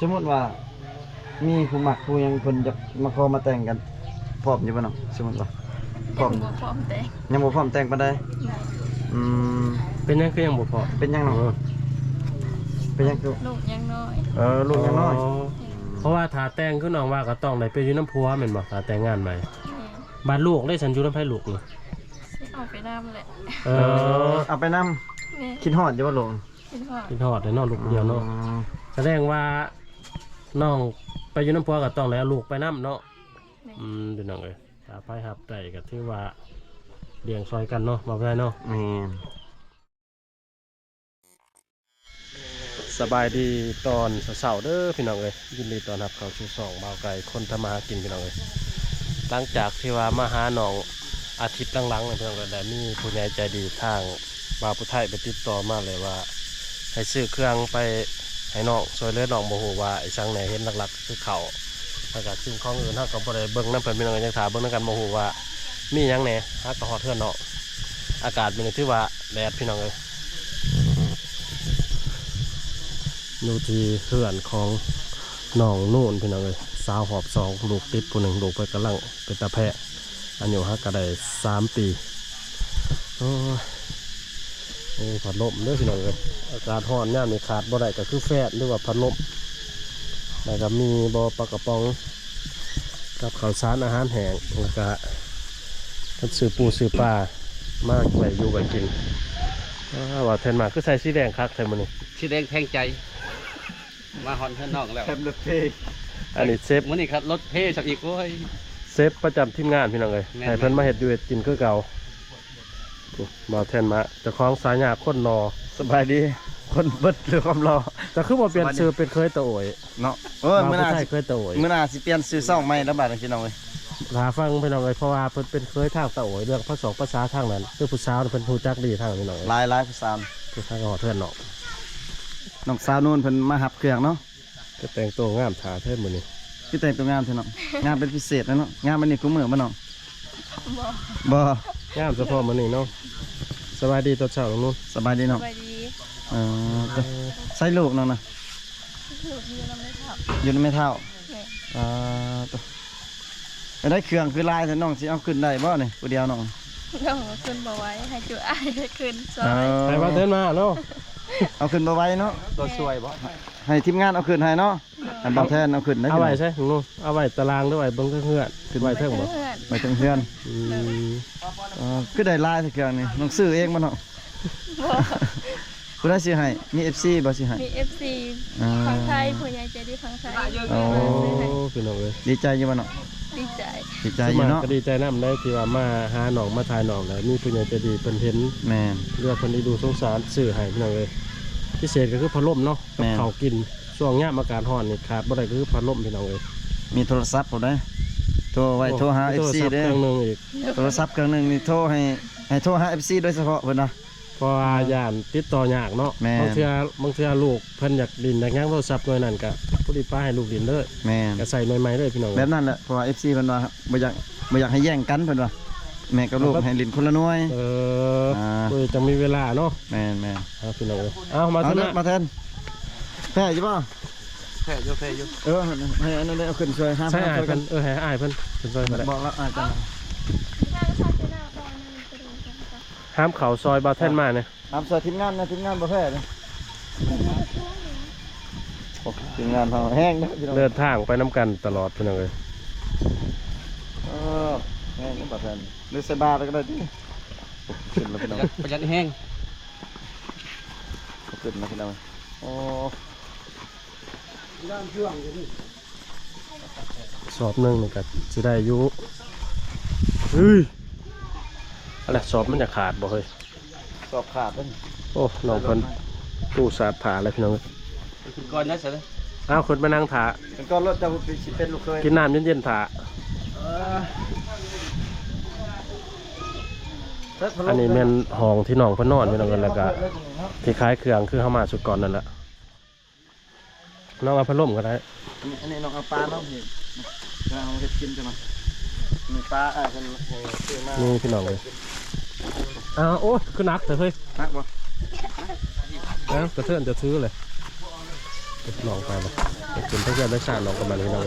ສົມມຸດວ່າມີຜູ້ມັກຜູ້ຫຍັງ ເພິ່ນຢາກມາຂໍມາແຕ່ງກັນ ພ້ອມຢູ່ບໍ່ເນາະ? ສົມມຸດວ່າ ພ້ອມ ຍັງບໍ່ພ້ອມແຕ່ງ ຍັງບໍ່ພ້ອມແຕ່ງປານໃດ. ອືມ ເປັນຫຍັງຄືຍັງບໍ່ພ້ອມ? ເປັນຫຍັງເນາະ? ເອີ ເປັນຫຍັງຄື ລູກຍັງນ້ອຍ. ເອີ ລູກຍັງນ້ອຍ. ອໍ ເພາະວ່າຖ້າແຕ່ງ ຄືນ້ອງວ່າ ກໍຕ້ອງໄດ້ໄປຢູ່ນຳຜົວແມ່ນບໍ່? ຖ້າແຕ່ງງານໃໝ່ ແມ່ນ. ບາດລູກເດ້ຊັ້ນ ຢູ່ນຳໃຜລູກນີ້? ຊິເອົາໄປນຳແຫຼະ. ເອີ ເອີ ເອົາໄປນຳ. ແມ່ນ. ຄິດຮອດຢູ່ບໍ່ລູກ? ຄິດຮອດ ຄິດຮອດແຫຼະເນາະ ລູກຜູ້ດຽວເນາະ. ອໍ ສະແດງວ່ານ້ອງໄປຢູ່ນຳຜົວກໍຕ້ອງໄດ້ເອົາລູກໄປນຳເນາະ. ແມ່ນ. ອືມ ພີ່ນ້ອງເອີຍ ຖ້າໃຜຮັບໄດ້ກໍຖືວ່າລ້ຽງຊ່ອຍກັນເນາະ ບໍ່ເປັນຫຍັງເນາະ. ແມ່ນ. ສະບາຍດີຕອນເຊົ້າໆເດີພີ່ນ້ອງເອີຍ ຍິນດີຕ້ອນຮັບເຂົ້າສູ່ຊ່ອງບ່າວໄກ່ຄົນທຳມາຫາກິນພີ່ນ້ອງເອີຍ. ຫຼັງຈາກທີ່ວ່າມາຫານ້ອງອາທິດຫຼັງໆນີ້ພີ່ນ້ອງເອີຍ ໄດ້ມີຜູ້ໃຫຍ່ໃຈດີທາງບ່າວຜູ້ໄທໄປຕິດຕໍ່ມາເລີຍວ່າ ໃຫ້ຊື້ເຄື່ອງໄປໃຫ້ນ້ອງ ຊ່ວຍເຫຼືອນ້ອງ ບໍ່ຮູ້ວ່າອີ່ຫຍັງແດ່ ເຫັນຫຼັກໆຄືເຂົ້າ ແລ້ວກໍສິ່ງຂອງອື່ນເຮົາກໍບໍ່ໄດ້ເບິ່ງນຳເພິ່ນພີ່ນ້ອງເອີຍ. ຍັງຖ້າເບິ່ງນຳກັນ ບໍ່ຮູ້ວ່າມີຫຍັງແດ່. ຫາກໍຮອດເຮືອນນ້ອງ ອາກາດມື້ນີ້ຖືວ່າແດດພີ່ນ້ອງເອີຍ. ຢູ່ທີ່ເຮືອນຂອງນ້ອງນູນພີ່ນ້ອງເອີຍ ສາວຮອບສອງ ລູກຕິດຜູ້ໜຶ່ງ ລູກເພິ່ນກຳລັງເປັນຕາແພະ ອາຍຸຫາກະໄດ້ສາມປີ. ໂອ້ຍ ໂອ້ ພັດລົມເດີພີ່ນ້ອງເອີຍ ອາກາດຮ້ອນຍາມນີ້ຂາດບໍ່ໄດ້ກໍຄືແຟນ ຫຼືວ່າພັດລົມ ແລ້ວກໍມີບໍ່ປາກະປ໋ອງ ກັບເຂົ້າສານອາຫານແຫ້ງ ແລ້ວກະກັບຊື້ປູຊື້ປາມາໄວ້ຢູ່ໄວ້ກິນ. ອ້າ ວ່າແທນມາຄືໃສ່ສີແດງຄັກແທ້ມື້ນີ້ ສີແດງແທງໃຈ. ມາຮອດເຮືອນນ້ອງແລ້ວ ແຖມລົດເພ. ອັນນີ້ເຊຟ ມື້ນີ້ຄັບລົດເພຊຳອີກ ໂອ້ຍ ເຊຟປະຈຳທີມງານພີ່ນ້ອງເອີຍ. ແມ່ນໆ ໃຫ້ເພິ່ນມາເຮັດຢູ່ເຮັດກິນຄືເກົ່າ. ບ່າວແທນມາ ເຈົ້າຂອງສາຍາຄົນຫຼໍ່. ສະບາຍດີ ຄົນເບິດເລື່ອງຄວາມຫຼໍ່. ເຈົ້າຄືບໍ່ປ່ຽນຊື່ເປັນເຂີຍຕາໂອຍເນາະ? ເອີ ມື້ໜ້າຊິ ເຂີຍຕາໂອຍ ມື້ໜ້າຊິປ່ຽນຊື່ຊ່ອງໃໝ່ແລ້ວບາດນີ້ພີ່ນ້ອງເອີຍ. ຖ້າຟັງພີ່ນ້ອງເອີຍ ເພາະວ່າເພິ່ນເປັນເຂີຍທາງຕາໂອຍ ເລື່ອງພາສອງພາສາທາງນັ້ນ ຄືຜູ້ສາວເພິ່ນຮູ້ຈັກດີທາງພີ່ນ້ອງເອີຍ. ຫຼາຍໆ ຜູ້ສາວ ຜູ້ສາວກໍຮອດເຮືອນເນາະ. ນ້ອງສາວນູນເພິ່ນມາຮັບເຄື່ອງເນາະ. ກໍແຕ່ງໂຕງາມຖ້າແທ້ມື້ນີ້. ຄືແຕ່ງໂຕງາມແທ້ເນາະ ງາມເປັນພິເສດເນາະ. ງາມປານນີ້ຄູ່ມື້ບໍ່ນ້ອງ? ບໍ່ ບໍ່ ງາມສະເພາະມື້ນີ້ເນາະ. ສະບາຍດີຕອນເຊົ້ານ້ອງນຸ່ນ. ສະບາຍດີນ້ອງ. ສະບາຍດີ. ເອີ ໃສລູກນ້ອງນະ? ລູກຢູ່ນຳແມ່ເຖົ້າ. ຢູ່ນຳແມ່ເຖົ້າ. ແມ່ນ. ອ່າ ໂຕ ໄດ້ເຄື່ອງຄືຫຼາຍແທ້ ນ້ອງຊິເອົາຂຶ້ນໄດ້ບໍ່ນີ້ ຜູ້ດຽວນ້ອງ? ນ້ອງຂຶ້ນບໍ່ໄຫວ ໃຫ້ຈຸອ້າຍຂຶ້ນຊ່ອຍ. ເອີ ໃຫ້ບ່າວແທນມາເນາະ. ເອົາຂຶ້ນບໍ່ໄຫວເນາະ. ຕົວຊ່ວຍບໍ່? ໃຫ້ທີມງານເອົາຂຶ້ນໃຫ້ເນາະ. ອັນບ່າວແທນເອົາຂຶ້ນໄດ້. ເອົາໄວ້ໃສນ້ອງນຸ່ນ? ເອົາໄວ້ຕາລ່າງ ຫຼືໄວ້ເບິ່ງເທິງເຮືອນ? ຂຶ້ນໄວ້ເທິງບໍ່? ໄວ້ເທິງເຮືອນ. ອືມ ເອີ ຄືໄດ້ຫຼາຍແທ້ເຄື່ອງນີ້ ນ້ອງຊື້ເອງບໍ່ນ້ອງ? ບໍ່ ຜູ້ໃດຊື້ໃຫ້? ມີເອັຟຊີບໍ່ຊື້ໃຫ້? ມີເອັຟຊີ ອ່າ ຝັ່ງໄທ ຜູ້ໃຫຍ່ໃຈດີຝັ່ງໄທ. ໂອ້ ພີ່ນ້ອງເອີຍ ດີໃຈຢູ່ບໍ່ນ້ອງ? ດີໃຈ. ດີໃຈຢູ່ເນາະ. ກໍດີໃຈນຳໄດ໋ ທີ່ວ່າມາຫານ້ອງ ມາຖ່າຍນ້ອງ ແລ້ວມີຜູ້ໃຫຍ່ໃຈດີເພິ່ນເຫັນ. ແມ່ນ. ຫຼືວ່າເພິ່ນເອັນດູສົງສານ ຊື້ໃຫ້ພີ່ນ້ອງເອີຍ. ພິເສດກໍຄືພັດລົມເນາະ ກັບເຂົ້າກິນ. ຊ່ວງຍາມອາກາດຮ້ອນນີ້ຂາດບໍ່ໄດ້ກໍຄືພັດລົມພີ່ນ້ອງເອີຍ. ມີໂທລະສັບພຸ້ນເດ້ ໂທໄວ້ ໂທຫາເອັຟຊີເດ້. ໂທລະສັບເຄື່ອງໜຶ່ງອີກ. ໂທລະສັບເຄື່ອງໜຶ່ງນີ້ໂທໃຫ້ ໃຫ້ໂທຫາເອັຟຊີໂດຍສະເພາະເພິ່ນນະ. ເພາະວ່າຢ້ານຕິດຕໍ່ຍາກເນາະ. ແມ່ນ. ບາງເທື່ອ ບາງເທື່ອລູກເພິ່ນຢາກຫຼິ້ນຢາກຫຍັງ ໂທລະສັບໜ່ວຍນັ້ນກະພໍດີປະໃຫ້ລູກຫຼິ້ນເລີຍ. ແມ່ນ. ກະໃສ່ໜ່ວຍໃໝ່ເລີຍພີ່ນ້ອງ. ແບບນັ້ນແຫຼະ ເພາະວ່າເອັຟຊີເພິ່ນວ່າບໍ່ຢາກ ບໍ່ຢາກໃຫ້ແຍ່ງກັນເພິ່ນວ່າ. ແມ່ກັບລູກໃຫ້ຫຼິ້ນຄົນລະໜ່ວຍ. ເອີ ອ່າ ເອີ ຈັ່ງມີເວລາເນາະ. ແມ່ນໆ. ເອົາພີ່ນ້ອງເອີຍ ເອົາມາເທິງ ມາແທນ. ແພ້ຢູ່ບໍ່? ແພ້ຢູ່ ແພ້ຢູ່. ເອີ ໃຫ້ອັນນັ້ນໄດ້ເອົາຂຶ້ນຊ່ວຍ ຫາມ ໃຫ້ອ້າຍເພິ່ນ ເອີ ໃຫ້ອ້າຍເພິ່ນຂຶ້ນຊ່ວຍກໍໄດ້. ບອກລະ ອ້າຍເຈົ້າ ຫາມເຂົ້າຊ່ອຍບ່າວແທນມາແດ່. ຫາມຊ່ອຍທີມງານນະ ທີມງານບໍ່ແພ້ເດ້. ໂອ້ ທີມງານເຮົາແຮງເດີພີ່ນ້ອງ ເດີນທາງໄປນຳກັນຕະຫຼອດພີ່ນ້ອງເອີຍ. ເອີ ແຮງບໍ່ແທນ ຫຼືໃສ່ບ່າແລ້ວກໍໄດ້ຕິ. ຂຶ້ນແລ້ວພີ່ນ້ອງ ປະຢັດແຮງ. ຂຶ້ນແລ້ວພີ່ນ້ອງ. ໂອ້ ສອບໜຶ່ງນີ້ກໍຊິໄດ້ຢູ່. ເຮີ້ຍ ອັນລະສອບມັນຈະຂາດບໍ່ເຮີ້ຍ? ສອບຂາດເດ້. ໂອ້ ນ້ອງເພິ່ນຕູ້ສາດຜ້າແລ້ວພີ່ນ້ອງ. ຂຶ້ນກ່ອນນະຊັ້ນ. ເອົາ ຂຶ້ນໄປນັ່ງຖ້າ ຂຶ້ນກ່ອນໂລດ ເຈົ້າຊິເປັນລູກເຂີຍ ກິນນ້ຳເຢັນໆຖ້າ. ເອີ ອັນນີ້ແມ່ນຫ້ອງທີ່ນ້ອງເພິ່ນນອນພີ່ນ້ອງເອີຍ ແລ້ວກໍທີ່ຂາຍເຄື່ອງ ຄືເຮົາມາຊຸດກ່ອນນັ້ນແຫຼະ. ນ້ອງເອົາພັດລົມກໍໄດ້. ອັນນີ້ ອັນນີ້ນ້ອງເອົາປານ້ອງເຮັດ ເອົາເຮັດກິນຈັ່ງນັ້ນ. ມີປາ ອ້າຍເພິ່ນໃຫ້ຊື້ມາ. ນີ້ພີ່ນ້ອງເອີຍ. ອ້າວ ໂອ້ຍ ຄືໜັກແທ້ເຮີ້ຍ. ໜັກບໍ່? ເອົາ ກະເທີນຈະຖືເລີຍ. ນ້ອງໄປລະ ໄປຂຶ້ນໄປເຮືອນໄປຊານນ້ອງກັນບາດນີ້ເນາະ.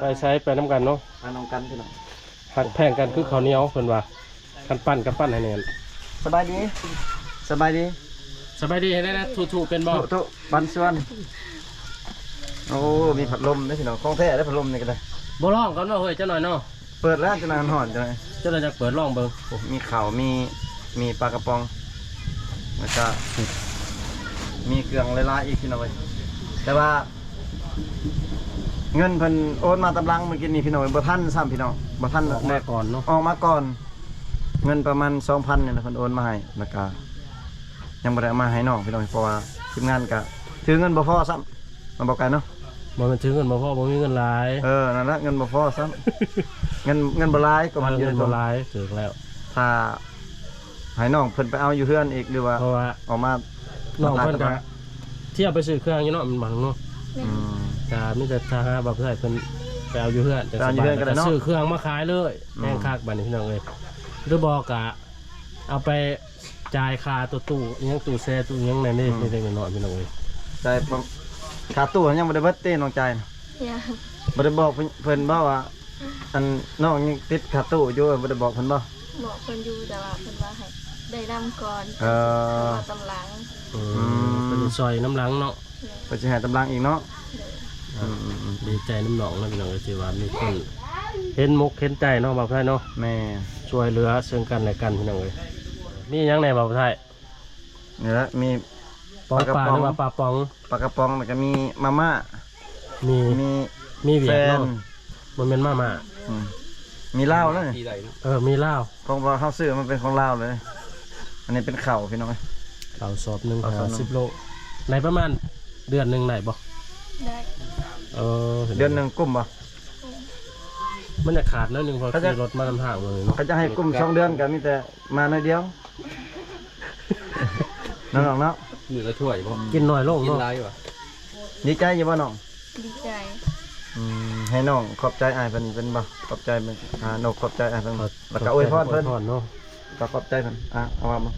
ໄປໃສໄປນຳກັນເນາະ ໄປນຳກັນພີ່ນ້ອງ. ຮັກແພງກັນຄືເຂົ້າໜຽວເພິ່ນວ່າ ຄັນປັ້ນກໍປັ້ນໃຫ້ແໜ້ນ. ສະບາຍດີ ສະບາຍດີ ສະບາຍດີ. ເຮັດໄດ້ນະ ທຸໆເປັນບໍ່? ທຸໆປັນຊວນ. ໂອ້ ມີພັດລົມເດ້ພີ່ນ້ອງ ຂອງແທ້ເດ້ ພັດລົມນີ້ກໍໄດ້. ບໍ່ລອງກ່ອນບໍ່ເຮີ້ຍ ຈັກໜ້ອຍເນາະ. ເປີດແລ້ວ ຈັກໜ້ອຍມັນຮ້ອນ ຈັກໜ້ອຍ ຈັກໜ້ອຍຈັກເປີດລອງເບິ່ງ. ໂອ້ ມີເຂົ້າ ມີ ມີປາກະປ໋ອງ ແລ້ວກະມີເຄື່ອງຫຼາຍໆອີກພີ່ນ້ອງເອີຍ. ແຕ່ວ່າເງິນເພິ່ນໂອນມາຕາມຫຼັງມື້ກີ້ນີ້ພີ່ນ້ອງເອີຍ ບໍ່ທັນຊ້ຳພີ່ນ້ອງ ບໍ່ທັນ ອອກມາກ່ອນເນາະ ອອກມາກ່ອນ. ເງິນປະມານສອງພັນນີ້ແຫຼະ ເພິ່ນໂອນມາໃຫ້ ແລ້ວກະຍັງບໍ່ໄດ້ເອົາມາໃຫ້ນ້ອງພີ່ນ້ອງ ເພາະວ່າທີມງານກະຖືເງິນບໍ່ພໍຊ້ຳ ມັນບໍ່ໄກເນາະ. ບໍ່ແມ່ນຖືເງິນບໍ່ພໍ ບໍ່ມີເງິນຫຼາຍ. ເອີ ນັ້ນລະ ເງິນບໍ່ພໍຊ້ຳ ເງິນ ເງິນບໍ່ຫຼາຍ ກໍມັນ ເອີ ເງິນບໍ່ຫຼາຍ ຖືກແລ້ວ. ຖ້າໃຫ້ນ້ອງເພິ່ນໄປເອົາຢູ່ເຮືອນອີກ ຫຼືວ່າ ເພາະວ່າອອກມາ ນ້ອງເພິ່ນກະທ່ຽວໄປຊື້ເຄື່ອງຢູ່ເນາະ ແມ່ນບໍ່ນ້ອງ? ແມ່ນ. ອືມ ກະມີແຕ່ຖ້າຫາວ່າຜູ້ໃດເພິ່ນໄປເອົາຢູ່ເຮືອນ ໄປເອົາຢູ່ເຮືອນກໍໄດ້ເນາະ ຊື້ເຄື່ອງມາຂາຍເລີຍ. ອືມ ແຮງຄັກບາດນີ້ພີ່ນ້ອງເອີຍ. ຫຼືບໍ່ກະເອົາໄປ ຈ່າຍຄ່າໂຕຕູ້ ອີ່ຫຍັງ ຕູ້ແຊ່ ຕູ້ຫຍັງແນ່ນີ້ ອືມ ເລັກໆນ້ອຍໆ ພີ່ນ້ອງເອີຍ. ຈ່າຍ ຄ່າຕູ້ຍັງບໍ່ໄດ້ເບິດຕິ ນ້ອງຈ່າຍນະ? ຍັງ. ບໍ່ໄດ້ບອກເພິ່ນ ເພິ່ນບໍ່ວ່າ ອັນ ນ້ອງຍັງຕິດຄ່າຕູ້ຢູ່ ບໍ່ໄດ້ບອກເພິ່ນບໍ່? ບອກເພິ່ນຢູ່ ແຕ່ວ່າເພິ່ນວ່າໃຫ້ໄດ້ນຳກ່ອນ ເອີ ເພິ່ນວ່າຕາມຫຼັງ. ອືມ ອືມ ເພິ່ນຊິຊ່ອຍນຳຫຼັງເນາະ. ເພິ່ນຊິໃຫ້ຕາມຫຼັງອີກເນາະ. ອືມ ອືມ ອືມ ດີໃຈນຳນ້ອງເນາະ ພີ່ນ້ອງເອີຍ ທີ່ວ່າມີຄົນເຫັນມົກເຫັນໃຈເນາະ ບ່າວໄພເນາະ. ແມ່ນ ຊ່ວຍເຫຼືອເຊິ່ງກັນແລະກັນ ພີ່ນ້ອງເອີຍ. ມີຫຍັງແດ່ ບ່າວໄພ? ນີ້ລະ ມີປາກະປ໋ອງ ປາກະປ໋ອງ ຫຼືວ່າປາປ໋ອງ? ປາກະປ໋ອງ ແລ້ວກໍມີມາມ່າ ມີ ມີ ມີຫວຽດເນາະ ບໍ່ແມ່ນມາມ່າ. ອືມ ມີລາວແລ້ວນີ້ ເອີ ມີລາວ ຂອງວ່າເຮົາຊື້ມັນເປັນຂອງລາວເລີຍ. ອັນນີ້ເປັນເຂົ້າພີ່ນ້ອງເອີຍ ເຂົ້າສອບໜຶ່ງ ເຂົ້າສອບໜຶ່ງ ຫ້າສິບໂລ ໄດ້ປະມານເດືອນໜຶ່ງໄດ້ບໍ່? ໄດ້. ເອີ ເດືອນໜຶ່ງກຸ້ມບໍ່? ມັນຈະຂາດໜ້ອຍໜຶ່ງ ເພາະຂີ່ລົດມານຳທາງເບິ່ງເນາະ ຄັນຈະໃຫ້ກຸ້ມສອງເດືອນກໍມີແຕ່ມາໜ້ອຍດຽວ ເນາະນ້ອງເນາະ. ມື້ລະຖ້ວຍບໍ່? ກິນໜ້ອຍລົງເນາະ ກິນຫຼາຍຢູ່ຫວາ? ດີໃຈຢູ່ບໍ່ນ້ອງ? ດີໃຈ. ອືມ ໃຫ້ນ້ອງຂອບໃຈອ້າຍເພິ່ນເປັນບໍ່? ຂອບໃຈ ອ່າ ນົກຂອບໃຈອ້າຍເພິ່ນ ແລ້ວກໍອວຍພອນເພິ່ນເນາະ ກໍຂອບໃຈເພິ່ນ. ອ່າ ເອົາວ່າມາ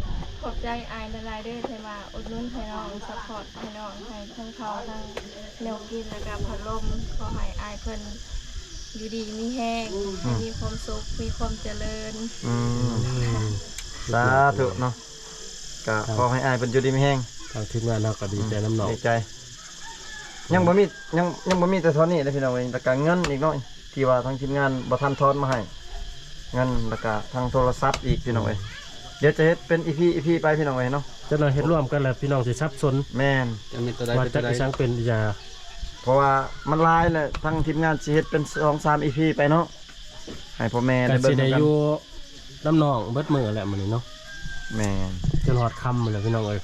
ຂອບໃຈອ້າຍຫຼາຍໆເດີ ທີ່ວ່າອຸດໜູນໃຫ້ນ້ອງ ຊັບພອດໃຫ້ນ້ອງ ໃຫ້ທັງເຂົ້າ ທັງແນວກິນ ແລ້ວກໍພັດລົມ. ຂໍໃຫ້ອ້າຍເພິ່ນຢູ່ດີມີແຮງ ໃຫ້ມີຄວາມສຸກ ມີຄວາມຈະເລີນ. ອືມ ສາທຸເນາະ. ກໍຂໍໃຫ້ອ້າຍເພິ່ນຢູ່ດີມີແຮງ. ທາງທີມງານເຮົາກໍດີໃຈນຳນ້ອງ ດີໃຈ. ຍັງບໍ່ມີ ຍັງ ຍັງບໍ່ມີແຕ່ເທົ່ານີ້ເດ້ພີ່ນ້ອງເອີຍ ແລ້ວກໍເງິນອີກເນາະ ທີ່ວ່າທາງທີມງານບໍ່ທັນທອນມາໃຫ້ ເງິນ ແລ້ວກໍທາງໂທລະສັບອີກ ພີ່ນ້ອງເອີຍ. ດຽວຈະເຮັດເປັນອີພີ ອີພີໄປ ພີ່ນ້ອງເອີຍເນາະ. ຈັກໜ້ອຍເຮັດລວມກັນແລ້ວ ພີ່ນ້ອງຊິສັບສົນ. ແມ່ນ ຈະເປັນໂຕໃດ ວ່າຈັກອີສັງເປັນອີຫຍັງ ເພາະວ່າມັນຫຼາຍແລ້ວ ທາງທີມງານຊິເຮັດເປັນສອງສາມອີພີໄປເນາະ ໃຫ້ພໍ່ແມ່ໄດ້ເບິ່ງນຳກັນ. ຢູ່ນຳນ້ອງເບິດມື້ແຫຼະມື້ນີ້ເນາະ. ແມ່ນ ຈົນຮອດຄ່ຳພຸ້ນແຫຼະພີ່ນ້ອງເອີຍ.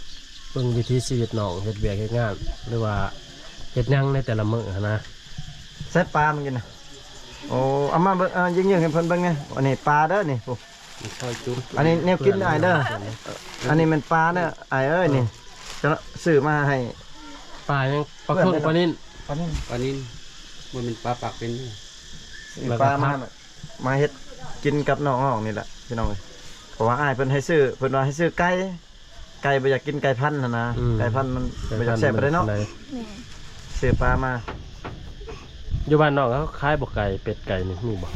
ເບິ່ງວິຖີຊີວິດນ້ອງເຮັດວຽກເຮັດງານ ຫຼືວ່າເຮັດຫຍັງໃນແຕ່ລະມື້ຫັ້ນນະ. ໃສ່ປາມື້ກີ້ນະ. ໂອ້ ເອົາມາເບິ່ງ ເອີ ຍິງໆໃຫ້ເພິ່ນເບິ່ງແດ່. ອັນນີ້ປາເດີນີ້ ຜູ້ ອັນນີ້ແນວກິນອ້າຍເດີ. ອັນນີ້ແມ່ນປາເດີອ້າຍເອີຍນີ້ ເຈົ້າຊື້ມາໃຫ້. ປາຫຍັງ? ປາເຄິງ ປານິນ ປານິນ ປານິນ ບໍ່ແມ່ນປາປາກເປັນເດີ. ຊື້ປາມາ ມາເຮັດກິນກັບນ້ອງໆນີ້ແຫຼະພີ່ນ້ອງເອີຍ. ເພາະວ່າອ້າຍເພິ່ນໃຫ້ຊື້ ເພິ່ນວ່າໃຫ້ຊື້ໄກ່ ໄກ່ບໍ່ຢາກກິນໄກ່ພັນຫັ້ນນະ. ອືມ ໄກ່ພັນມັນບໍ່ຢາກແຊບປານໃດເນາະ. ແມ່ນ ຊື້ປາມາ. ຢູ່ບ້ານນ້ອງເຂົາຂາຍບໍ່ ໄກ່ ເປັດໄກ່ນີ້ມີບໍ່?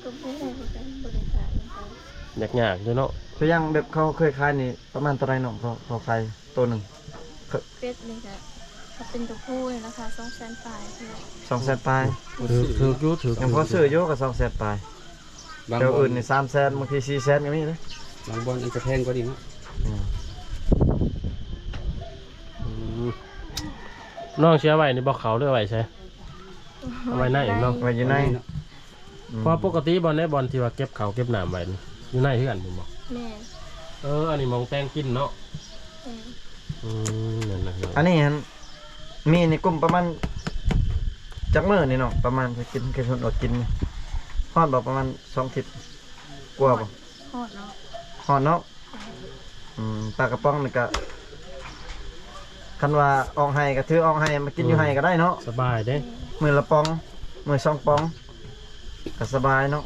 ກໍບໍ່ຮູ້ຄືກັນ ບໍ່ໄດ້ຂາຍນຳເຂົາ. ຍາກໆຢູ່ເນາະ. ຄືຢ່າງແບບເຂົາເຄີຍຂາຍນີ້ປະມານເທົ່າໃດນ້ອງ ເຂົາ ເຂົາຂາຍໂຕໜຶ່ງ? ເປັດນີ້ກະ ຖ້າເປັນໂຕຜູ້ນີ້ລາຄາສອງແສນປາຍ. ສອງແສນປາຍ ຖືກ ຖືກຢູ່ ຖືກ ຍັງພໍຊື້ຢູ່ ກໍສອງແສນປາຍ. ແຖວອື່ນນີ້ສາມແສນ ບາງທີສີ່ແສນກໍມີເດ້. ບາງບ່ອນອາດຈະແພງກວ່ານີ້ເນາະ. ອືມ ອືມ ນ້ອງຊິເອົາໄວ້ນີ້ບໍ່ ເຂົ້າ ຫຼືເອົາໄວ້ໃສ? ເອົາໄວ້ໃນເນາະ ໄວ້ຢູ່ໃນເນາະ. ອືມ ເພາະປົກກະຕິບ່ອນໃດ ບ່ອນທີ່ວ່າເກັບເຂົ້າເກັບນ້ຳໄວ້ນີ້ ຢູ່ໃນເຮືອນພຸ້ນບໍ່? ແມ່ນ. ເອີ ອັນນີ້ໝ່ອງແຕ່ງກິນເນາະ. ແມ່ນ. ອືມ ນັ້ນນະ. ອັນນີ້ຫັ້ນ ມີໃນກຸ່ມປະມານຈັກມື້ນີ້ນ້ອງ? ປະມານຊິກິນ ເຮັດອອກກິນນີ້ ຮອດບໍ່? ປະມານສອງທິດກວ່າບໍ່? ຮອດເນາະ ຮອດເນາະ. ອືມ ປາກະປ໋ອງນີ້ກະ ຄັນວ່າອອກໄຮ່ກະຖືອອກໄຮ່ມາກິນຢູ່ໄຮ່ກະໄດ້ເນາະ. ສະບາຍເດ້ ມື້ລະປ໋ອງ ມື້ສອງປ໋ອງ ກະສະບາຍເນາະ.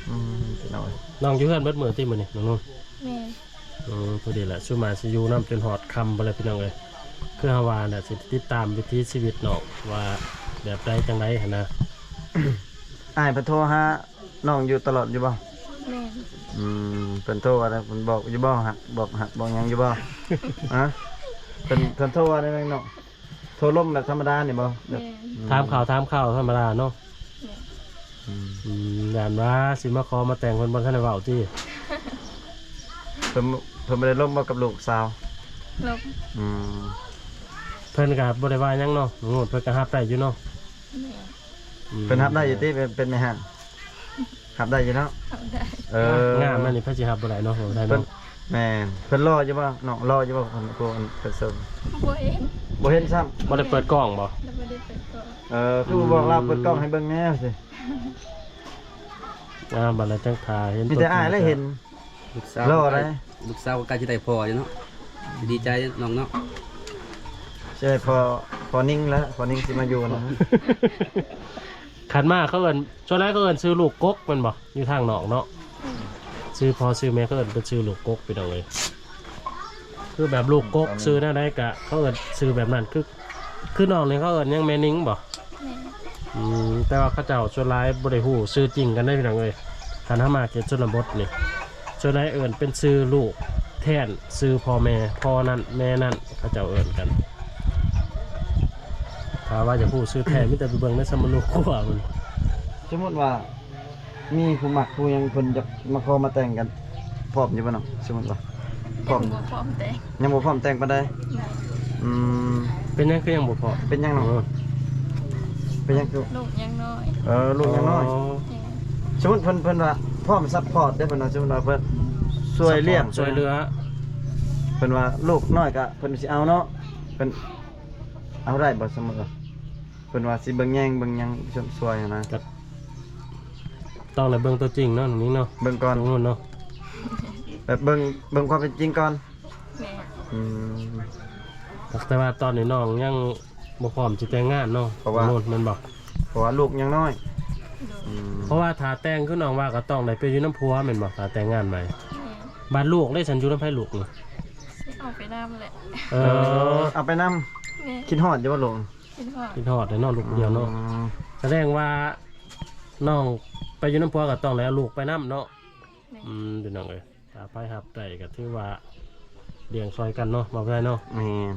ອືມ ພີ່ນ້ອງເອີຍ ນ້ອງຢູ່ເຮືອນເບິດມື້ຕິມື້ນີ້ນ້ອງນຸ່ນ? ແມ່ນ. ອືມ ພໍດີແຫຼະ ຊຸມມາຊິຢູ່ນຳຈົນຮອດຄ່ຳພຸ້ນແຫຼະ ພີ່ນ້ອງເອີຍ. ຄືເຮົາວ່າແຫຼະ ຊິຕິດຕາມວິຖີຊີວິດນ້ອງວ່າແບບໃດຈັ່ງໃດຫັ້ນນະ. ອ້າຍເພິ່ນໂທຫານ້ອງຢູ່ຕະຫຼອດຢູ່ບໍ່? ແມ່ນ. ອືມ ເພິ່ນໂທວ່າໃດ? ເພິ່ນບອກຢູ່ບໍ່? ຮັກ ບອກຮັກບອກຫຍັງຢູ່ບໍ່? ຮະ? ເພິ່ນ ເພິ່ນໂທວ່າໃດນ້ອງ? ໂທລົມແບບທຳມະດານີ້ບໍ່? ແມ່ນ. ອືມ ຖາມຂ່າວ ຖາມຂ່າວທຳມະດາເນາະ. ແມ່ນ. ອືມ ອືມ ຢ້ານວ່າຊິມາຂໍມາແຕ່ງ ເພິ່ນບໍ່ທັນໄດ້ເວົ້າຕິ? ເພິ່ນ ເພິ່ນບໍ່ໄດ້ລົມບໍ່ກັບລູກສາວ? ລົມ. ອືມ ເພິ່ນກໍບໍ່ໄດ້ວ່າຫຍັງເນາະ ນ້ອງໂນ້ດ ເພິ່ນກໍຮັບໄດ້ຢູ່ເນາະ. ແມ່ນ. ອືມ ເພິ່ນຮັບໄດ້ຢູ່ຕິ? ເປັນ ເປັນແມ່ຮ້າງ ຮັບໄດ້ຢູ່ເນາະ? ຮັບໄດ້. ເອີ ງາມແມ່ນນີ້ ໃຜຊິຮັບບໍ່ໄດ້ເນາະ ເວົ້າໄທເນາະ. ແມ່ນ. ເພິ່ນຫຼໍ່ຢູ່ບໍ່? ນ້ອງຫຼໍ່ຢູ່ບໍ່? ຄົນ ຄົນເພິ່ນເຊີງ ບໍ່ເຫັນ ບໍ່ເຫັນຊ້ຳ. ບໍ່ໄດ້ເປີດກ້ອງບໍ່? ບໍ່ໄດ້ເປີດກ້ອງ. ເອີ ຄືບໍ່ບອກລາວເປີດກ້ອງໃຫ້ເບິ່ງແດ່ຊິ. ອ່າ ບັດລະຈັ່ງຖ້າເຫັນ ມີແຕ່ອ້າຍແຫຼະເຫັນ. ລູກສາວຫຼໍ່ໃດ໋ ລູກສາວກໍໃກ້ຊິໄດ້ພໍ່ຢູ່ເນາະ ດີໃຈນ້ອງເນາະ. ຊິໄດ້ພໍ່ ພໍ່ນິງແລ້ວ ພໍ່ນິງຊິມາຢູ່ນຳ. ຄັນມາເຂົາເອີ້ນ ສ່ວນຫຼາຍເຂົາເອີ້ນຊື່ລູກກົກແມ່ນບໍ່? ຢູ່ທາງນອກເນາະ ອືມ ຊື່ພໍ່ຊື່ແມ່ເຂົາເອີ້ນເປັນຊື່ລູກກົກ ພີ່ນ້ອງເອີຍ. ຄືແບບລູກກົກ ອືມ ຊື່ແນວໃດກະເຂົາເອີ້ນຊື່ແບບນັ້ນ ຄື ຄືນ້ອງນີ້ເຂົາເອີ້ນຫຍັງ ແມ່ນິງບໍ່? ແມ່ນ. ອືມ ແຕ່ວ່າເຂົາເຈົ້າສ່ວນຫຼາຍບໍ່ໄດ້ຮູ້ຊື່ຈິງກັນເດ້ ພີ່ນ້ອງເອີຍ. ຄັນເຮົາມາເຂດຊົນນະບົດນີ້ ສ່ວນຫຼາຍເອີ້ນເປັນຊື່ລູກແທນຊື່ພໍ່ແມ່ ພໍ່ນັ້ນແມ່ນັ້ນ ເຂົາເຈົ້າເອີ້ນກັນ. ຖ້າວ່າຢາກຮູ້ຊື່ແທ້ ມີແຕ່ໄປເບິ່ງໃນສຳມະໂນຄົວພຸ້ນ. ສົມມຸດວ່າ ມີຜູ້ມັກຜູ້ຫຍັງ ເພິ່ນຢາກມາຂໍມາແຕ່ງກັນ ພ້ອມຢູ່ບໍ່ນ້ອງ? ສົມມຸດວ່າ ພ້ອມ ຍັງບໍ່ພ້ອມແຕ່ງ ຍັງບໍ່ພ້ອມແຕ່ງປານໃດ. ແມ່ນ. ອືມ ເປັນຫຍັງຄືຍັງບໍ່ພ້ອມ? ເປັນຫຍັງນ້ອງ? ເອີ ເປັນຫຍັງຄື ລູກຍັງນ້ອຍ. ເອີ ລູກຍັງນ້ອຍ. ອໍ ແມ່ນ. ສົມມຸດເພິ່ນ ເພິ່ນວ່າພ້ອມຊັບພອດເດ້ ເພິ່ນວ່າ ສົມມຸດວ່າເພິ່ນຊ່ວຍລ້ຽງ ຊັບພອດ ຊ່ວຍເຫຼືອ ເພິ່ນວ່າລູກນ້ອຍກະເພິ່ນຊິເອົາເນາະ ເພິ່ນເອົາໄດ້ບໍ່? ສົມມຸດວ່າ ເພິ່ນວ່າຊິເບິ່ງແຍງເບິ່ງຫຍັງຊ່ວຍຫັ້ນນະ ກໍຕ້ອງໄດ້ເບິ່ງຕົວຈິງເນາະ ນີ້ເນາະ ເບິ່ງກ່ອນເນາະ ແບບເບິ່ງ ເບິ່ງຄວາມເປັນຈິງກ່ອນ. ແມ່ນ. ອືມ ແຕ່ວ່າຕອນນີ້ນ້ອງຍັງບໍ່ພ້ອມຊິແຕ່ງງານເນາະ ເພາະວ່າ ໂນ້ນແມ່ນບໍ່? ເພາະວ່າລູກຍັງນ້ອຍ. ໂດຍ. ອືມ ເພາະວ່າຖ້າແຕ່ງ ຄືນ້ອງວ່າ ກໍຕ້ອງໄດ້ໄປຢູ່ນຳຜົວແມ່ນບໍ່ ຖ້າແຕ່ງງານໃໝ່? ແມ່ນ. ບາດລູກເດ້ຊັ້ນ ຢູ່ນຳໃຜລູກນີ້? ເອົາໄປນຳແຫຼະ. ເອີ ເອີ ເອົາໄປນຳ. ແມ່ນ. ຄິດຮອດຢູ່ບໍ່ລູກ? ຄິດຮອດ ຄິດຮອດແຫຼະເນາະ ລູກຜູ້ດຽວເນາະ. ອືມ ສະແດງວ່ານ້ອງໄປຢູ່ນຳຜົວກໍຕ້ອງໄດ້ເອົາລູກໄປນຳເນາະ. ແມ່ນ. ອືມ ພີ່ນ້ອງເອີຍ ຖ້າໃຜຮັບໄດ້ກໍຖືວ່າລ້ຽງຊ່ອຍກັນເນາະ ບໍ່ເປັນຫຍັງເນາະ. ແມ່ນ.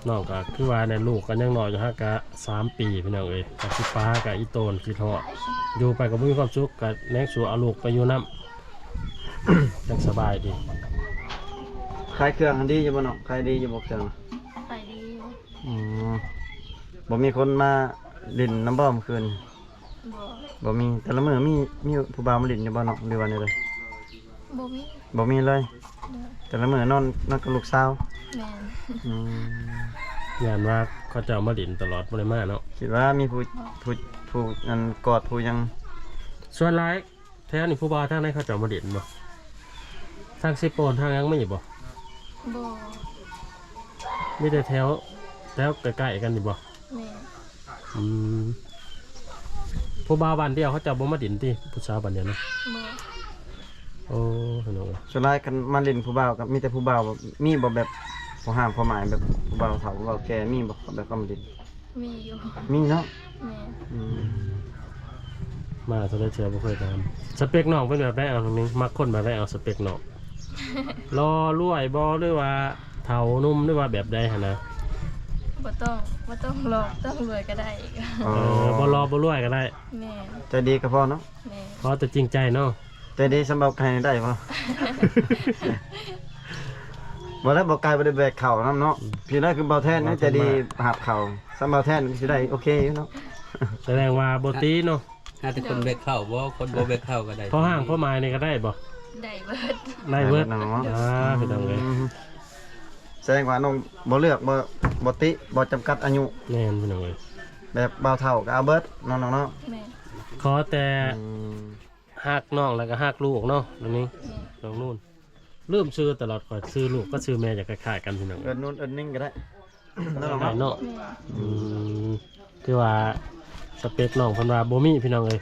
ນ້ອງກໍຄືວ່າແຫຼະ ລູກກໍຍັງນ້ອຍຢູ່ ຫາກະສາມປີ ພີ່ນ້ອງເອີຍ ກໍຊິປາກໍອີ່ໂຕນຄິດຮອດ ຢູ່ໄປກໍບໍ່ມີຄວາມສຸກ ກໍແນງສູ່ເອົາລູກໄປຢູ່ນຳ ຈັ່ງສະບາຍດີ. ຂາຍເຄື່ອງຫັ້ນດີຢູ່ບໍ່ນ້ອງ? ຂາຍດີຢູ່ບໍ່ເຄື່ອງ? ຂາຍດີຢູ່. ອືມ ບໍ່ມີຄົນມາຫຼິ້ນນຳບໍ່ມື້ຄືນ? ບໍ່ ບໍ່ມີ. ແຕ່ລະມື້ມີ ມີຜູ້ບ່າວມາຫຼິ້ນຢູ່ບໍ່ນ້ອງ ຫຼືວ່າແນວໃດ? ບໍ່ມີ ບໍ່ມີເລີຍ. ໂດຍ. ແຕ່ລະມື້ນອນ ນອນກັບລູກສາວ. ແມ່ນ. ອືມ ຢ້ານວ່າເຂົາເຈົ້າມາຫຼິ້ນຕະຫຼອດ ບໍ່ໄດ້ມາເນາະ. ຄິດວ່າມີຜູ້ ຜູ້ ຜູ້ອັນກອດຜູ້ຫຍັງ. ສ່ວນຫຼາຍແຖວນີ້ຜູ້ບ່າວທາງໃດເຂົາເຈົ້າມາຫຼິ້ນບໍ່? ທາງເຊໂປນ ທາງຫຍັງມີບໍ່? ບໍ່. ມີແຕ່ແຖວ ແຖວໃກ້ໆກັນນີ້ບໍ່? ແມ່ນ. ອືມ ຜູ້ບ່າວບ້ານດຽວເຂົາເຈົ້າບໍ່ມາຫຼິ້ນຕິ? ຜູ້ສາວບ້ານດຽວນະ? ບໍ່. ໂອ້ ພີ່ນ້ອງເອີຍ ສ່ວນຫຼາຍຄັນມາຫຼິ້ນຜູ້ບ່າວກໍມີແຕ່ຜູ້ບ່າວ ແບບ ມີບໍ່ແບບພໍ່ຮ້າງພໍ່ໝ້າຍ ແບບຜູ້ບ່າວເຖົ້າຜູ້ບ່າວແກ່ ມີບໍ່ ແບບເຂົາມາຫຼິ້ນ? ມີຢູ່. ມີເນາະ. ແມ່ນ. ອືມ ມາເທົ່າໃດເທື່ອບໍ່ເຄີຍຖາມ. ສະເປັກນ້ອງເປັນແບບໃດ? ເອົາ ນ້ອງນິງ ມັກຄົນແບບໃດ? ເອົາ ສະເປັກນ້ອງ ຫຼໍ່ລວຍບໍ່ ຫຼືວ່າເຖົ້າໜຸ່ມ ຫຼືວ່າແບບໃດຫັ້ນນະ? ບໍ່ຕ້ອງ ບໍ່ຕ້ອງຫຼໍ່ ຕ້ອງລວຍກໍໄດ້. ອໍ ເອີ ບໍ່ຫຼໍ່ບໍ່ລວຍກໍໄດ້. ແມ່ນ. ໃຈດີກໍພໍເນາະ. ແມ່ນ. ຂໍແຕ່ຈິງໃຈເນາະ. ໃຈດີສ່ຳເບົາໄກ່ໄດ້ບໍ່? ບໍ່ໄດ້ ເບົາໄກ່ບໍ່ໄດ້ແບກເຂົ້ານຳເນາະ. ອືມ ພີ່ນ້ອງ ຄືເບົາແທນນີ້ໃຈດີຮັບເຂົ້າ ສ່ຳເບົາແທນກໍຊິໄດ້ໂອເຄຢູ່ເນາະ. ສະແດງວ່າບໍ່ຕີເນາະ. ຫາແຕ່ຄົນແບກເຂົ້າບໍ່ ຄົນບໍ່ແບກເຂົ້າກໍໄດ້. ພໍຮ້າງພໍໝ້າຍນີ້ກໍໄດ້ບໍ່? ໄດ້ເບິດ. ໄດ້ເບິດເນາະ. ອ່າ ພີ່ນ້ອງເອີຍ ອືມ ສະແດງວ່ານ້ອງບໍ່ເລືອກ ບໍ່ ບໍ່ຕິ ບໍ່ຈຳກັດອາຍຸ. ແມ່ນ ພີ່ນ້ອງເອີຍ ແບບບ່າວເຖົ້າກໍເອົາເບິດເນາະ ນ້ອງເນາະ. ແມ່ນ. ຂໍແຕ່ ອືມ ຮັກນ້ອງ ແລ້ວກໍຮັກລູກເນາະ ນ້ອງນິງ. ແມ່ນ. ນ້ອງນູນ ລືມຊື່ຕະຫຼອດຂ້ອຍ ຊື່ລູກກັບຊື່ແມ່ຈະຄ້າຍໆກັນ ພີ່ນ້ອງ. ເອີ້ນນູນເອີ້ນນິງກໍໄດ້ ເນາະ ນ້ອງເນາະ. ແມ່ນ. ອືມ ຄືວ່າສະເປັກນ້ອງເພິ່ນວ່າບໍ່ມີ ພີ່ນ້ອງເອີຍ.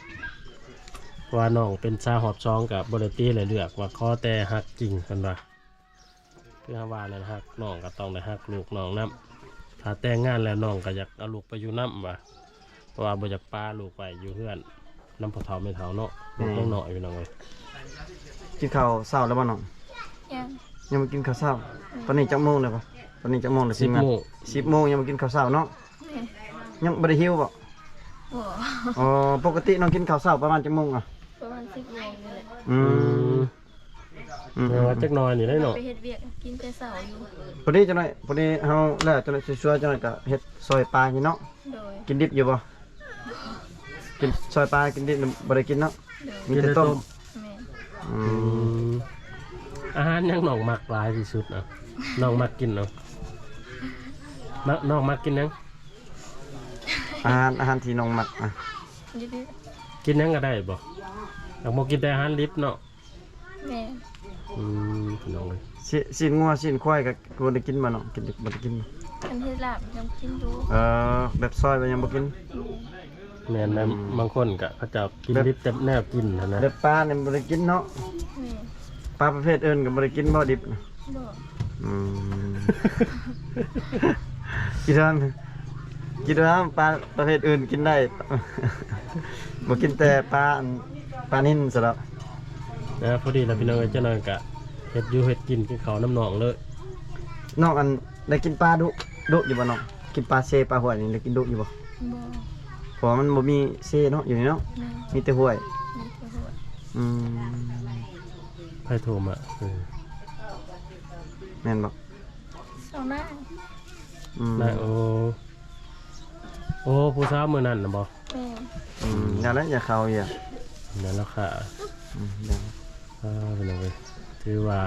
ວ່ານ້ອງເປັນສາວຮອບສອງກໍບໍ່ໄດ້ຕິ ແລະເລືອກວ່າຂໍແຕ່ຮັກຈິງ ເພິ່ນວ່າ. ຄືເຮົາວ່ານັ້ນ ຮັກນ້ອງກໍຕ້ອງໄດ້ຮັກລູກນ້ອງນຳ. ຖ້າແຕ່ງງານແລ້ວ ນ້ອງກໍຢາກເອົາລູກໄປຢູ່ນຳວ່າ ເພາະວ່າບໍ່ຢາກປະລູກໄວ້ຢູ່ເຮືອນນຳພໍ່ເຖົ້າແມ່ເຖົ້າເນາະ. ອືມ ລູກຍັງນ້ອຍ ພີ່ນ້ອງເອີຍ. ກິນເຂົ້າເຊົ້າແລ້ວບໍ່ນ້ອງ? ຍັງ ຍັງບໍ່ກິນເຂົ້າເຊົ້າ. ອືມ ຕອນນີ້ຈັກໂມງແລ້ວ? ຕອນນີ້ຈັກໂມງແລ້ວ? ສິບໂມງ ສິບໂມງ ຍັງບໍ່ກິນເຂົ້າເຊົ້າເນາະ. ແມ່ນ ຍັງບໍ່ໄດ້ຫິວບໍ່? ບໍ່. ອໍ ປົກກະຕິນ້ອງກິນເຂົ້າເຊົ້າປະມານຈັກໂມງອະ? ປະມານສິບໂມງນີ້ແຫຼະ. ອືມ ອືມ ອືມ ແຕ່ວ່າຈັກໜ້ອຍນີ້ໄດ້ເນາະ ໄປເຮັດວຽກ ກິນແຕ່ເຊົ້າຢູ່. ພໍດີຈັກໜ້ອຍ ພໍດີເຮົາແລ້ວ ຈັກໜ້ອຍ ຊ່ວຍໆ ຈັກໜ້ອຍກໍເຮັດຊ່ອຍປາກິນເນາະ. ໂດຍ ກິນດິບຢູ່ບໍ່? ກິນຊ່ອຍປາ ກິນດິບບໍ່ໄດ້ກິນເນາະ. ໂດຍ ມີແຕ່ຕົ້ມ. ແມ່ນ ອືມ ອືມ ອາຫານຫຍັງນ້ອງມັກຫຼາຍທີ່ສຸດເນາະ? ນ້ອງມັກກິນເນາະ ມັກ ນ້ອງມັກກິນຫຍັງ? ອາຫານ ອາຫານທີ່ນ້ອງມັກອະ ກິນຫຍັງກໍໄດ້ບໍ່? ນ້ອງບໍ່ກິນແຕ່ອາຫານດິບເນາະ. ແມ່ນ ອືມ ພີ່ນ້ອງເອີຍ ຊີ້ນງົວຊີ້ນຄວາຍກໍບໍ່ໄດ້ກິນບໍ່ນ້ອງ? ກິນ ບໍ່ໄດ້ກິນບໍ່? ຄັນເຮັດລາບຍັງກິນຢູ່. ເອີ ແບບຊອຍກໍຍັງບໍ່ກິນ. ແມ່ນ ແມ່ນແລ້ວ ອືມ ບາງຄົນກໍເຂົາເຈົ້າກິນດິບແຕ່ແນວກິນຫັ້ນນະ ແບບປານີ້ບໍ່ໄດ້ກິນເນາະ. ແມ່ນ ປາປະເພດອື່ນກໍບໍ່ໄດ້ກິນບໍ່ດິບນະ? ບໍ່. ອືມ ກິນອັນ ກິນອັນ ປາປະເພດອື່ນກິນໄດ້ ບໍ່ກິນແຕ່ປາອັນ ປານິນຊະດອກ. ເອີ ພໍດີລະພີ່ນ້ອງເອີຍ ຈັກໜ້ອຍກະເຮັດຢູ່ເຮັດກິນ ກິນເຂົ້ານຳນ້ອງເລີຍ. ນ້ອງອັນ ໄດ້ກິນປາດຸ ດຸຢູ່ບໍ່ນ້ອງ? ກິນປາເຊປາຫ້ວຍນີ້ ໄດ້ກິນດຸຢູ່ບໍ່? ບໍ່ ເພາະວ່າມັນບໍ່ມີເຊເນາະ ຢູ່ນີ້ເນາະ. ແມ່ນ ມີແຕ່ຫ້ວຍ ມີແຕ່ຫ້ວຍ. ອືມ ໃຜໂທມາ? ເອີ ແມ່ນບໍ່? ສາວນາງ. ອືມ ນາງ ໂອ້ ໂອ້ ຜູ້ສາວມື້ນັ້ນນະບໍ່? ແມ່ນ. ອືມ ຢ່າແຫຼະ ຢ່າເຂົ້າອີກ ຢ່າລະຄ່າ. ອືມ ຢ່າ ອ່າ ພີ່ນ້ອງເອີຍ ຖືວ່າ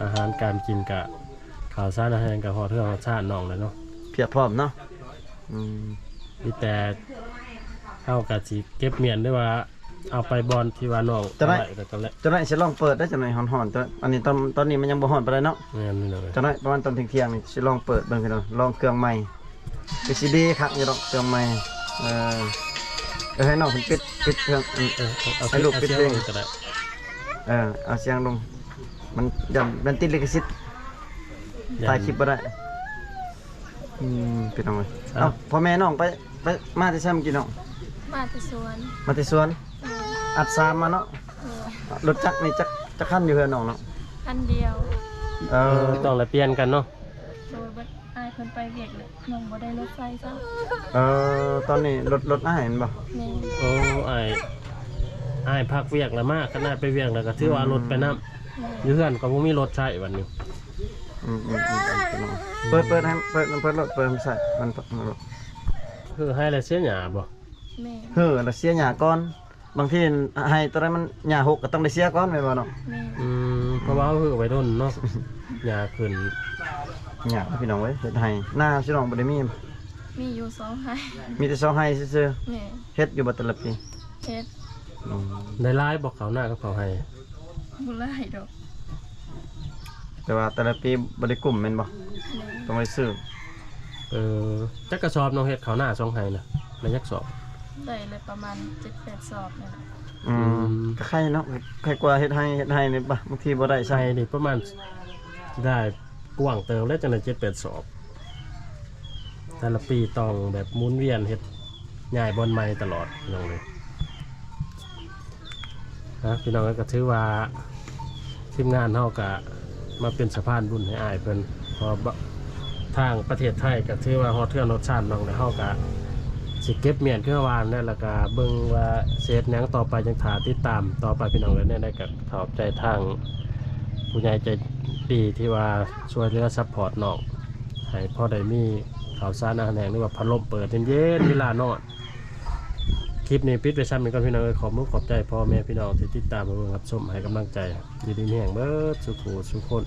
ອາຫານການກິນກະ ເຂົ້າສານອາຫານກະຮອດເຮືອນຮອດຊານນ້ອງແລ້ວເນາະ ພຽບພ້ອມເນາະ. ອືມ ມີແຕ່ເຮົາກະຊິເກັບມ້ຽນ ຫຼືວ່າ ເອົາໄປບ່ອນທີ່ວ່ານ້ອງເອົາໄວ້ກໍແລ້ວ. ຈັກໜ້ອຍຊິລອງເປີດເດີ ຈັກໜ້ອຍຮ້ອນໆ ຕອນ ອັນນີ້ຕອນ ຕອນນີ້ມັນຍັງບໍ່ຮ້ອນປານໃດເນາະ. ແມ່ນ ຈັກໜ້ອຍປະມານຕອນທ່ຽງໆນີ້ຊິລອງເປີດເບິ່ງພີ່ນ້ອງ ລອງເຄື່ອງໃໝ່ ກໍຊິດີຄັກຢູ່ດອກເຄື່ອງໃໝ່. ເອີ ເອີ ໃຫ້ນ້ອງເພິ່ນປິດ ປິດເຄື່ອງ ເອີ ເອີ ເອົາ ໃຫ້ລູກປິດເພງກໍໄດ້. ເອີ ເອົາສຽງລົງ ມັນຢ້ານມັນຕິດລິຂະສິດ ຢ້ານ ຖ່າຍຄລິບບໍ່ໄດ້. ອືມ ພີ່ນ້ອງເອີຍ ເອົ້າ ພໍ່ແມ່ນ້ອງໄປ ໄປ ມາແຕ່ໃສມື້ກີ້ນ້ອງ? ມາແຕ່ສວນ. ມາແຕ່ສວນ. ເອີ ອັດສາມມາເນາະ. ເອີ ລົດຈັກນີ້ຈັກ ຈັກຄັນຢູ່ເຮືອນນ້ອງເນາະ? ຄັນດຽວ. ເອີ ເອີ ຕ້ອງໄດ້ປ່ຽນກັນເນາະ. ໂດຍ ບັດອ້າຍເພິ່ນໄປວຽກແລ້ວ ນ້ອງບໍ່ໄດ້ລົດໃຊ້ຊ້ຳ. ເອີ ຕອນນີ້ລົດ ລົດອ້າຍແມ່ນບໍ່? ແມ່ນ. ໂອ້ ອ້າຍ ອ້າຍພັກວຽກແລ້ວມາ ຄັນອ້າຍໄປວຽກແລ້ວກໍຖືວ່າ ອືມ ລົດໄປນຳ. ແມ່ນ. ຢູ່ເຮືອນກໍບໍ່ມີລົດໃຊ້ບັດນີ້. ອືມ ອືມ ອືມ ອືມ ເປີດ ເປີດໃຫ້ ເປີດ ເປີດໂລດ ເປີດໃຫ້ໃສ່ ມັນ ເຮີໄຮ່ແລ້ວເສຍຫຍ້າບໍ່? ແມ່ນ. ເຮີແລ້ວເສຍຫຍ້າກ່ອນ ບາງທີໄຮ່ຕົວໃດມັນຫຍ້າຮົກກໍຕ້ອງໄດ້ເສຍກ່ອນແມ່ນບໍ່ນ້ອງ? ແມ່ນ. ອືມ ເພາະວ່າເຮົາເຮີໄວ້ດົນເນາະ ຫຍ້າຂຶ້ນ. ຍາກພີ່ນ້ອງເອີຍ ເຮັດໄຮ່ນາຊິນ້ອງບໍ່ໄດ້ມີ. ມີຢູ່ສອງໄຮ່. ມີແຕ່ສອງໄຮ່ຊື່ໆ. ແມ່ນ. ເຮັດຢູ່ບໍ່ແຕ່ລະປີ? ເຮັດ. ອືມ ໄດ້ຫຼາຍບໍ່ເຂົ້ານາກັບເຂົ້າໄຮ່? ບໍ່ຫຼາຍດອກ ແຕ່ວ່າແຕ່ລະປີບໍ່ໄດ້ກຸ້ມແມ່ນບໍ່? ແມ່ນ. ຕ້ອງໄດ້ຊື້. ເອີ ຈັກກະສອບນ້ອງເຮັດເຂົ້ານາສອງໄຮ່ນະ? ໄດ້ຈັກສອບ? ໄດ້ແລ້ວປະມານເຈັດແປດສອບນີ້ແຫຼະ. ອືມ ອືມ ກໍໄຄເນາະ ໄຄກວ່າເຮັດໄຮ່ ເຮັດໄຮ່ນີ້ບາງທີບໍ່ໄດ້ຊ້ຳ. ໄຮ່ນີ້ປະມານໄດ້ກວ້າງເຕີບແລ້ວ ຈັ່ງໄດ້ເຈັດແປດສອບ. ແຕ່ລະປີຕ້ອງແບບໝູນວຽນເຮັດ ຍ້າຍບ່ອນໃໝ່ຕະຫຼອດ ພີ່ນ້ອງເອີຍ. ນະ ພີ່ນ້ອງເອີຍ ກໍຖືວ່າທີມງານເຮົາກໍມາເປັນສະພານບຸນໃຫ້ອ້າຍເພິ່ນ ເພາະວ່າທາງປະເທດໄທກໍຖືວ່າຮອດເຮືອນຮອດຊານນ້ອງແລ້ວ ເຮົາກໍຊິເກັບມ້ຽນຄືວ່ານັ້ນແຫຼະ ແລ້ວກໍເບິ່ງວ່າຊິເຮັດຫຍັງຕໍ່ໄປ ຈັ່ງຖ້າຕິດຕາມຕໍ່ໄປ ພີ່ນ້ອງເອີຍ. ແນວໃດກໍຂອບໃຈທາງຜູ້ໃຫຍ່ໃຈດີທີ່ວ່າຊ່ວຍເຫຼືອຊັບພອດນ້ອງ ໃຫ້ພໍໄດ້ມີເຂົ້າສານອາຫານແຫ້ງ ຫຼືວ່າພັດລົມເປີດເຢັນໆ ເວລານອນ. ຄລິບນີ້ປິດໄວ້ຊ່ຳນີ້ກ່ອນ ພີ່ນ້ອງເອີຍ. ຂອບມຸກຂອບໃຈພໍ່ແມ່ພີ່ນ້ອງທີ່ຕິດຕາມມາເບິ່ງຮັບຊົມ ໃຫ້ກຳລັງໃຈ ຢູ່ດີມີແຮງເບິດສູ່ຜູ້ສູ່ຄົນ.